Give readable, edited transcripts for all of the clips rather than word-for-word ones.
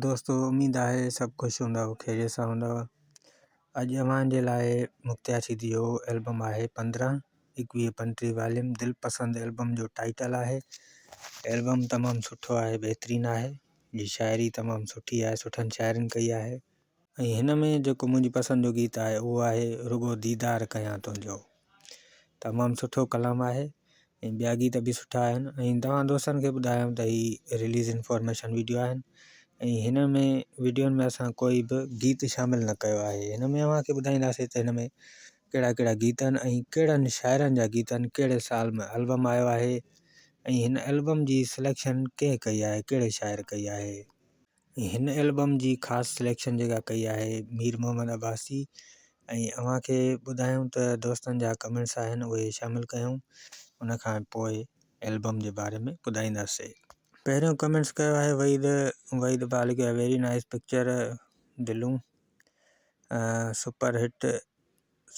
دوستو اميد آهي سڀ خوش هوندؤ خيريت سان هوندؤ. اڄ اوهان جي لاء مختيار سيدي جو البم آهي 15 21 35 واليوم دل پسند البم جو ٽائيٽل آهي. البم تمام سٺو آهي بهترين آهي جي شاعري تمام سٺي آهي سٺن شاعرن ڪئي آهي ۽ هن ۾ جيڪو منهنجي پسند جو گيت آهي اهو آهي رڳو ديدار ڪيان تنهنجو تمام سٺو ڪلام آهي ۽ ٻيا گيت به سٺا آهن ۽ توهان دوستن کي ٻڌايم ته هي رليز انفارميشن ويڊيو آهن ۽ هن ۾ ويڊيون ۾ اسان ڪوئي به گيت شامل نه ڪيو آهي هن ۾ اوهان کي ٻڌائينداسين ته هن ۾ ڪهڙا ڪهڙا گيت آهن ۽ ڪهڙن شاعرن جا گيت آهن ڪهڙي سال ۾ البم آيو آهي ۽ هن البم جي سليڪشن ڪنهن ڪئي آهي ڪهڙي شاعر ڪئي آهي ۽ هن البم جي خاص سليڪشن جيڪا ڪئي آهي مير محمد عباسي ۽ اوهان کي ٻڌايون ته دوستن جا ڪمينٽس آهن اهي شامل ڪيون ان کان پوء البم جي باري ۾ ٻڌائينداسي. پهريون ڪمينٽس ڪيو آهي وحيد وحيد ڀاء لکيو آهي ويري نائس پڪچر دلون سپر هٽ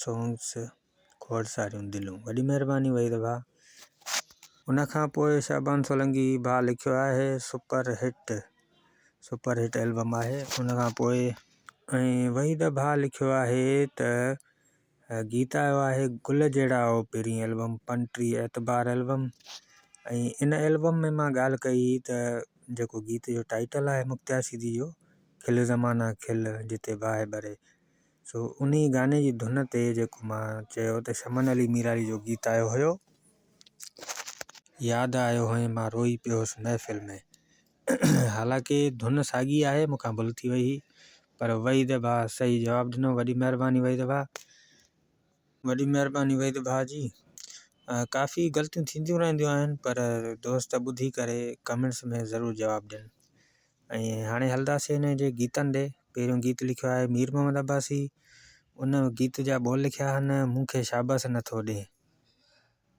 سونگس کوڙ ساريون دلون وڏي مهرباني وحيد ڀاء. ان کان پوء شعبان سولنگي ڀاء لکيو آهي super hit super hit album آهي ان کان پوء ۽ وحيد ڀاء لکيو آهي ته گيت آيو آهي گل جهڙا او پرين البم 35 اعتبار البم ۽ ان البم ۾ مان ڳالهه ڪئي ته جيڪو گيت جو ٽائيٽل آهي مختيار سيدي جو کل زمانا کل جتي باهه ٻري سو انهي گاني جي ڌن تي جيڪو مان چيو ته شمن علي ميرالي جو گيت آيو هيو ياد آيو هئين مان روئي پيو هوس محفل ۾ حالانڪه ڌن ساڳي آهي مون کان ڀل ٿي وئي هئي پر وحيد ڀاء صحيح جواب ڏنو وڏي مهرباني وحيد ڀاء. وڏي مهرباني وحيد ڀاء جي ڪافي غلطيون ٿينديون رهنديون آهن پر دوست ٻڌي ڪري ڪمينٽس ۾ ضرور جواب ڏين ۽ هاڻي هلنداسين هن جي گيتن ڏي. پهريون گيت لکيو آهي مير محمد عباسي. ان گيت جا ٻول لکيا آهن مون کي شابس نه ٿو ڏين.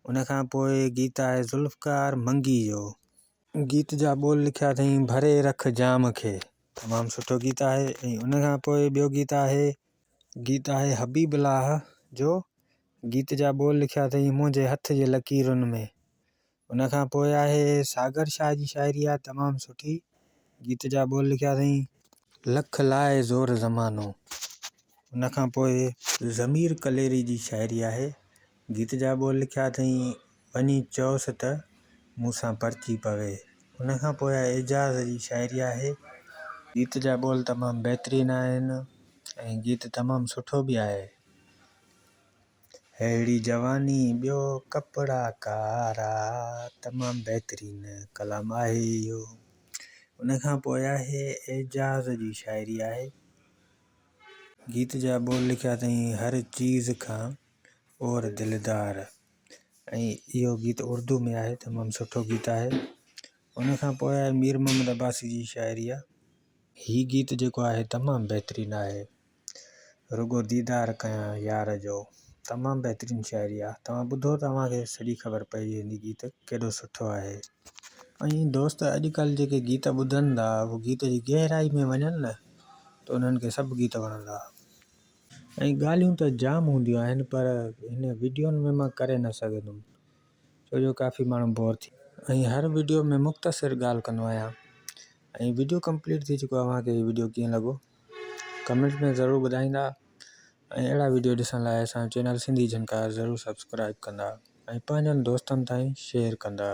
ان کان پوء گيت آهي ذوالفقار منگي جو. گيت جا ٻول لکيا اٿئي ڀري رک جام کي. تمام سٺو گيت آهي ۽ ان کان پوء ٻيو گيت آهي. گيت آهي حبيب الله جو. گيت جا ٻول لکيا اٿئي منهنجي هٿ جي لڪيرن ۾. ان کان پوء آهي ساگر شاهه جي شاعري آهي تمام سٺي گيت جا ٻول لکيا اٿائين. لک لاء زور زمانو. ان کان پوء ضمير ڪليري جي شاعري آهي گيت جا ٻول لکيا اٿائين وڃي چئوس ته مون سان پرچي پوي. ان کان پوء آهي اعجاز جي شاعري آهي. گيت جا ٻول تمام بهترين آهن ۽ گيت تمام سٺو به آهي. ههڙي جواني ٻيو ڪپڙا ڪارا تمام بهترين ڪلام آهي اهو. ان کان پوء آهي اعجاز جي شاعري آهي. گيت جا ٻول لکيا اٿائين هر چيز کان اور دلدار ۽ اهو گيت اردو ۾ آهي تمام سٺو گيت آهي. ان کان پوء آهي مير محمد عباسي جي شاعري آهي. هي گيت جيڪو آهي تمام بهترين آهي. رڳو ديدار ڪيان يار جو. تمام بهترين شاعري آ توهان ٻڌو ته اوهان کي سڄي خبر پئجي ويندي گيت ڪيڏو سٺو آهي. ۽ دوست اڄ ڪلھ جيڪي گيت ٻڌن ٿا اهي گيت جي گهرائي ۾ وڃن نه ته انهن کي سڀ گيت وڻندا. ۽ ڳالهيون ته جام هونديون آهن پر هن وڊيون ۾ مان ڪري نه سگهندم ڇو جو ڪافي ماڻهو بور ٿي. ۽ هر وڊيو ۾ مختصر ڳالهه ڪندو آهيان ۽ وڊيو ڪمپليٽ ٿي چڪو آهي اوهان کي هي وڊيو ڪيئن لڳو. ڪمينٽ ۾ ضرور ٻڌائيندا ۽ اهڙا وڊيو ڏسڻ لاء اسان جو چينل سنڌي جهنڪار ضرور سبسڪرائب ڪندا ۽ پنهنجن دوستن تائين شيئر ڪندا.